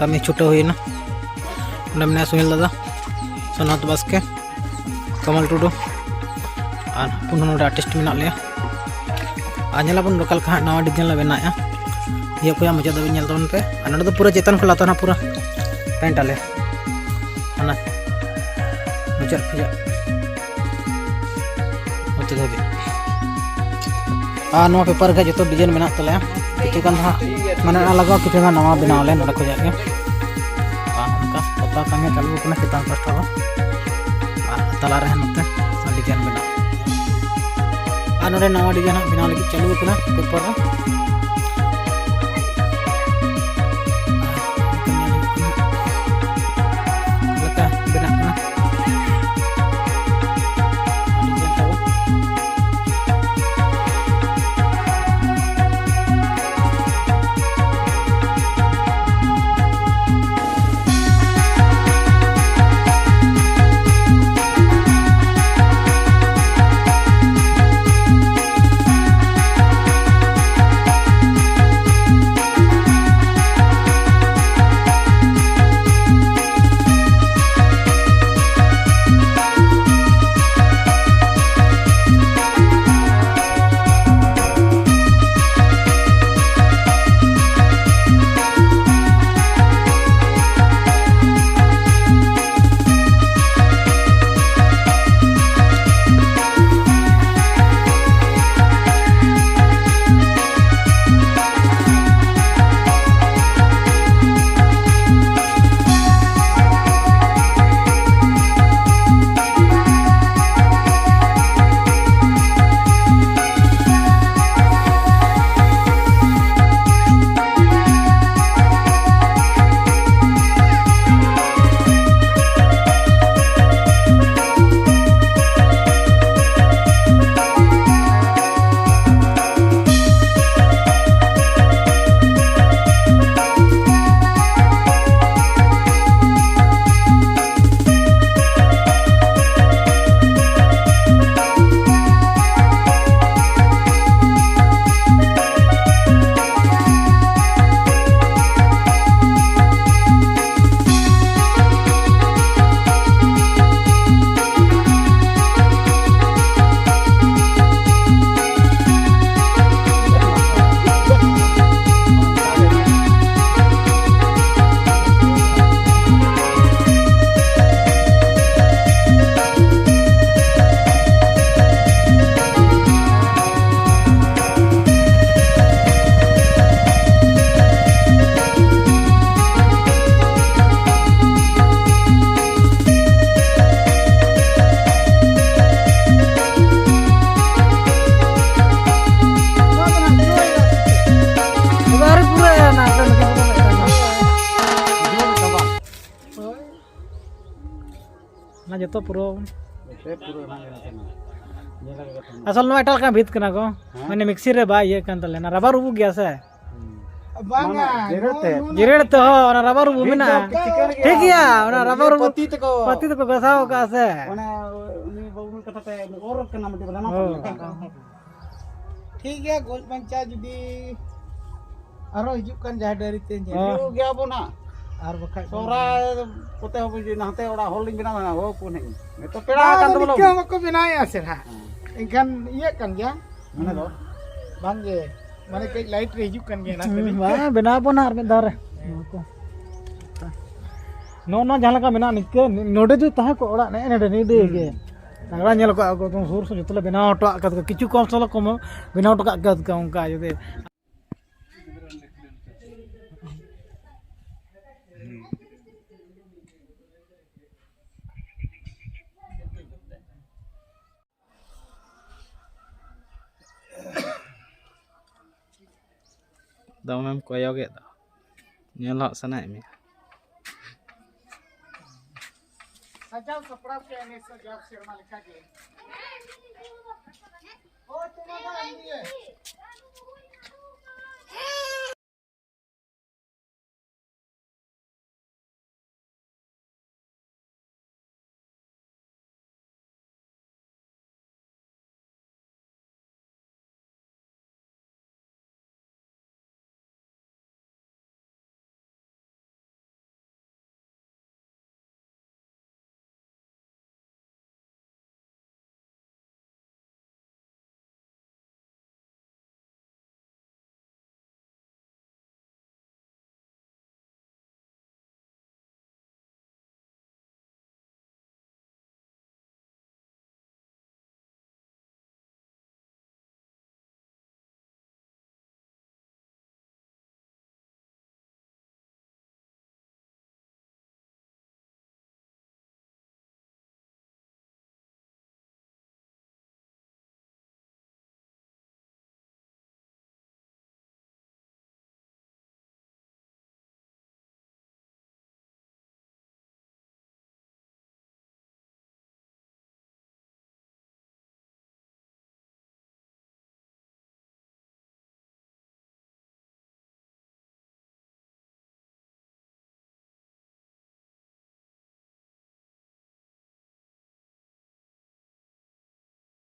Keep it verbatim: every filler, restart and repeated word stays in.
ᱠᱟᱹᱢᱤ ᱪᱷᱩᱴᱟᱹᱣ ᱦᱩᱭᱮᱱᱟ᱾ ᱚᱸᱰᱮ ᱢᱮᱱᱟᱭᱟ ᱥᱩᱱᱤᱞ ᱫᱟᱫᱟ, ᱥᱳᱱᱟᱛ ᱵᱟᱥᱠᱮ, ᱠᱚᱢᱚᱞ ᱴᱩᱰᱩ, ᱟᱨ ᱯᱩᱱ ᱦᱚᱲ ᱱᱚᱰᱮ ᱟᱨᱴᱤᱥᱴ ᱢᱮᱱᱟᱜ ᱞᱮᱭᱟ᱾ ᱟᱨ ᱧᱮᱞᱟᱵᱚᱱ ᱚᱠᱟ ᱞᱮᱠᱟ ᱦᱟᱸᱜ ᱱᱟᱣᱟ ᱰᱤᱡᱟᱭᱤᱱ ᱞᱮ ᱵᱮᱱᱟᱣᱮᱫᱼᱟ᱾ ᱤᱭᱟᱹ ᱠᱚᱭᱟ ᱢᱩᱪᱟᱹᱫ ᱫᱷᱟᱹᱵᱤᱡ ᱧᱮᱞ ᱛᱟᱵᱚᱱ ᱯᱮ᱾ ᱟᱨ ᱱᱚᱰᱮ ᱫᱚ ᱯᱩᱨᱟᱹ ᱪᱮᱛᱟᱱ ᱠᱷᱚᱱ ᱞᱟᱛᱟᱨ ᱦᱟᱸᱜ ᱯᱩᱨᱟᱹ ᱯᱮᱱᱴ ᱟᱞᱮ, ᱚᱱᱟ ᱢᱩᱪᱟᱹᱫ ᱠᱷᱚᱱᱟᱜ ᱱᱚᱛᱮ ᱫᱷᱟᱹᱵᱤᱡ᱾ ᱟᱨ ᱱᱚᱣᱟ ᱯᱮᱯᱟᱨ ᱨᱮ ᱡᱚᱛᱚ ᱰᱤᱡᱟᱭᱤᱱ ᱢᱮᱱᱟᱜ ᱛᱟᱞᱮᱭᱟ᱾ ᱠᱤᱪᱷᱩ ᱜᱟᱱ ᱫᱚ ᱦᱟᱸᱜ ᱢᱟᱱᱮ ᱚᱱᱟ ᱞᱟᱜᱟᱣ, ᱠᱤᱪᱷᱩ ᱜᱟᱱ ᱱᱟᱣᱟ ᱵᱮᱱᱟᱣ ᱟᱞᱮ ᱱᱚᱰᱮ ᱠᱷᱚᱱᱟᱜ ᱜᱮ᱾ ᱟᱨ ᱚᱱᱠᱟ ᱯᱚᱛᱟᱣ ᱠᱟᱹᱢᱤ ᱪᱟᱹᱞᱩ ᱟᱠᱟᱱᱟ ᱪᱮᱛᱟᱱ ᱯᱟᱥᱴᱟ ᱫᱚ᱾ ᱟᱨ ᱛᱟᱞᱟ ᱨᱮ ᱱᱚᱛᱮ ᱰᱤᱡᱟᱭᱤᱱ ᱢᱮᱱᱟᱜᱼᱟ᱾ ᱟᱨ ᱱᱚᱰᱮ ᱱᱟᱣᱟ ᱰᱤᱡᱟᱭᱤᱱ ᱦᱟᱸᱜ ᱵᱮᱱᱟᱣ ᱞᱟᱹᱜᱤᱫ ᱪᱟᱹᱞᱩ ᱟᱠᱟᱱᱟ ᱯᱮᱯᱟᱨ ᱨᱮ᱾ ᱞᱮᱠᱟ ᱵᱮᱱᱟᱜ ᱠᱟᱱᱟ᱾ ᱛᱚ ᱯᱩᱨᱟᱹ ᱟᱥᱚᱞ ᱱᱚᱣᱟ ᱮᱴᱟᱜ ᱞᱮᱠᱟᱱ ᱵᱷᱤᱛ ᱠᱟᱱᱟ ᱠᱚ᱾ ᱦᱮᱸ? ᱢᱟᱱᱮ ᱢᱤᱠᱥᱤ ᱨᱮ ᱵᱟᱭ ᱤᱭᱟᱹᱜ ᱠᱟᱱ ᱛᱟᱞᱮᱭᱟ, ᱚᱱᱟ ᱨᱟᱵᱟᱨ ᱩᱵᱩᱜ ᱜᱮᱭᱟ ᱥᱮ? ᱦᱩᱸ᱾ ᱵᱟᱝᱟ, ᱵᱟᱝᱟ, ᱡᱮᱨᱮᱲ ᱛᱮ᱾ ᱱᱚᱣᱟ, ᱱᱚᱣᱟ ᱡᱮᱨᱮᱲ ᱛᱮ, ᱦᱚᱸ, ᱚᱱᱟ ᱨᱟᱵᱟᱨ ᱩᱵᱩᱜ ᱵᱷᱤᱛ ᱫᱚ ᱢᱮᱱᱟᱜᱼᱟ᱾ ᱪᱤᱠᱟᱹ ᱞᱮᱠᱟ? ᱴᱷᱤᱠ ᱜᱮᱭᱟ, ᱚᱱᱟ ᱤᱭᱟᱹ ᱨᱟᱵᱟᱨ ᱩᱵᱩᱜ ᱯᱟᱹᱛᱤ ᱛᱮᱠᱚ᱾ ᱯᱟᱹᱛᱤ ᱛᱮᱠᱚ ᱜᱷᱟᱥᱟᱣ ᱟᱠᱟᱫᱼᱟ ᱥᱮ? ᱚᱱᱟ ᱩᱱᱤ ᱵᱟᱹᱵᱩ ᱠᱟᱛᱷᱟ ᱛᱮ ᱚᱨ ᱠᱟᱱᱟ ᱢᱤᱫᱴᱤᱡ ᱵᱟᱱᱟᱢ ᱦᱳᱭ᱾ ᱠᱟᱱᱟ᱾ ᱴᱷᱤᱠ ᱜᱮᱭᱟ, ᱜᱚᱡ ᱵᱟᱧᱪᱟᱣ ᱡᱩᱫᱤ ᱟᱨᱚ ᱦᱤᱡᱩᱜ ᱠᱟᱱ ᱡᱟᱦᱟᱸ ᱰᱟᱹᱨᱤ ᱛᱮ ᱧᱮᱞ᱾ ᱦᱮᱸ᱾ ᱦᱤᱡᱩᱜ ᱜᱮᱭᱟ ᱵᱚᱱ ᱦᱟᱸᱜ᱾ ᱟᱨ ᱵᱟᱠᱷᱟᱡ ᱥᱚᱦᱨᱟᱭ ᱠᱚᱛᱮ ᱦᱚᱸ ᱵᱩᱡᱷᱟᱹᱣ, ᱱᱟᱛᱮ ᱚᱲᱟᱜ ᱦᱚᱲ ᱞᱤᱧ ᱵᱮᱱᱟᱣᱟ, ᱦᱚᱦᱚ ᱟᱠᱚ ᱱᱟᱹᱧ᱾ ᱱᱤᱛᱚᱜ ᱯᱮᱲᱟ ᱟᱠᱟᱱ ᱛᱟᱵᱚᱱᱟ᱾ ᱱᱤᱝᱠᱟᱹ ᱦᱚᱸ ᱵᱟᱠᱚ ᱵᱮᱱᱟᱣᱮᱫᱼᱟ ᱥᱮ ᱦᱟᱸᱜ᱾ ᱦᱮᱸ᱾ ᱮᱱᱠᱷᱟᱱ ᱤᱭᱟᱹᱜ ᱠᱟᱱ ᱜᱮᱭᱟ᱾ ᱢᱟᱱᱮ ᱫᱚ? ᱵᱟᱝ ᱜᱮ, ᱢᱟᱱᱮ ᱠᱟᱹᱡ ᱞᱟᱭᱤᱴ ᱨᱮ ᱦᱤᱡᱩᱜ ᱠᱟᱱ ᱜᱮᱭᱟ ᱱᱟᱦᱟᱜ ᱦᱩᱸ, ᱠᱟᱹᱴᱤᱡ᱾ ᱵᱟᱝ, ᱵᱮᱱᱟᱣ ᱟᱵᱚᱱ ᱦᱟᱸᱜ ᱟᱨ ᱢᱤᱫ ᱫᱷᱟᱣ ᱨᱮ᱾ ᱦᱮᱸ᱾ ᱱᱚᱜᱼᱚ ᱱᱚᱣᱟ ᱡᱟᱦᱟᱸ ᱞᱮᱠᱟ ᱢᱮᱱᱟᱜᱼᱟ ᱱᱤᱝᱠᱟᱹ, ᱱᱚᱰᱮ ᱡᱩᱫᱤ ᱛᱟᱦᱮᱸ ᱠᱚᱜ ᱚᱲᱟᱜ ᱱᱮᱜᱼᱮ ᱱᱚᱰᱮ ᱱᱤᱰᱮ ᱜᱮ᱾ ᱦᱩᱸ᱾ ᱛᱟᱜᱲᱟ ᱧᱮᱞ ᱠᱚᱜᱼᱟ ᱠᱚ, ᱮᱠᱫᱚᱢ ᱥᱩᱨ ᱥᱩᱨ ᱡᱚᱛᱚ ᱞᱮ ᱵᱮᱱᱟᱣ ᱦᱚᱴᱚ ᱠᱟᱜ ᱠᱚᱣᱟ᱾ ᱠᱤᱪᱷᱩ ᱠᱚᱢ ᱥᱚᱢ ᱞᱮ ᱠᱚᱢ ᱵᱮᱱᱟᱣ ᱦᱚᱴᱚ ᱠᱟᱜ ᱠᱚᱣᱟ ᱚᱱᱠᱟ ᱡᱩᱫᱤ᱾ ᱫᱚᱢᱮᱢ ᱠᱚᱭᱚᱜᱮᱫ ᱫᱚ, ᱧᱮᱞ ᱦᱚᱸ ᱥᱟᱱᱟᱭᱮᱫ ᱢᱮᱭᱟ᱾ ᱥᱟᱡᱟᱣ ᱥᱟᱯᱲᱟᱣ ᱠᱮᱜᱼᱟ ᱱᱮᱥ ᱦᱚᱸ ᱡᱟᱣ ᱥᱮᱨᱢᱟ ᱞᱮᱠᱟᱜᱮ᱾ ᱦᱳᱭ, ᱛᱚᱵᱮ ᱫᱚ ᱤᱭᱟᱹ᱾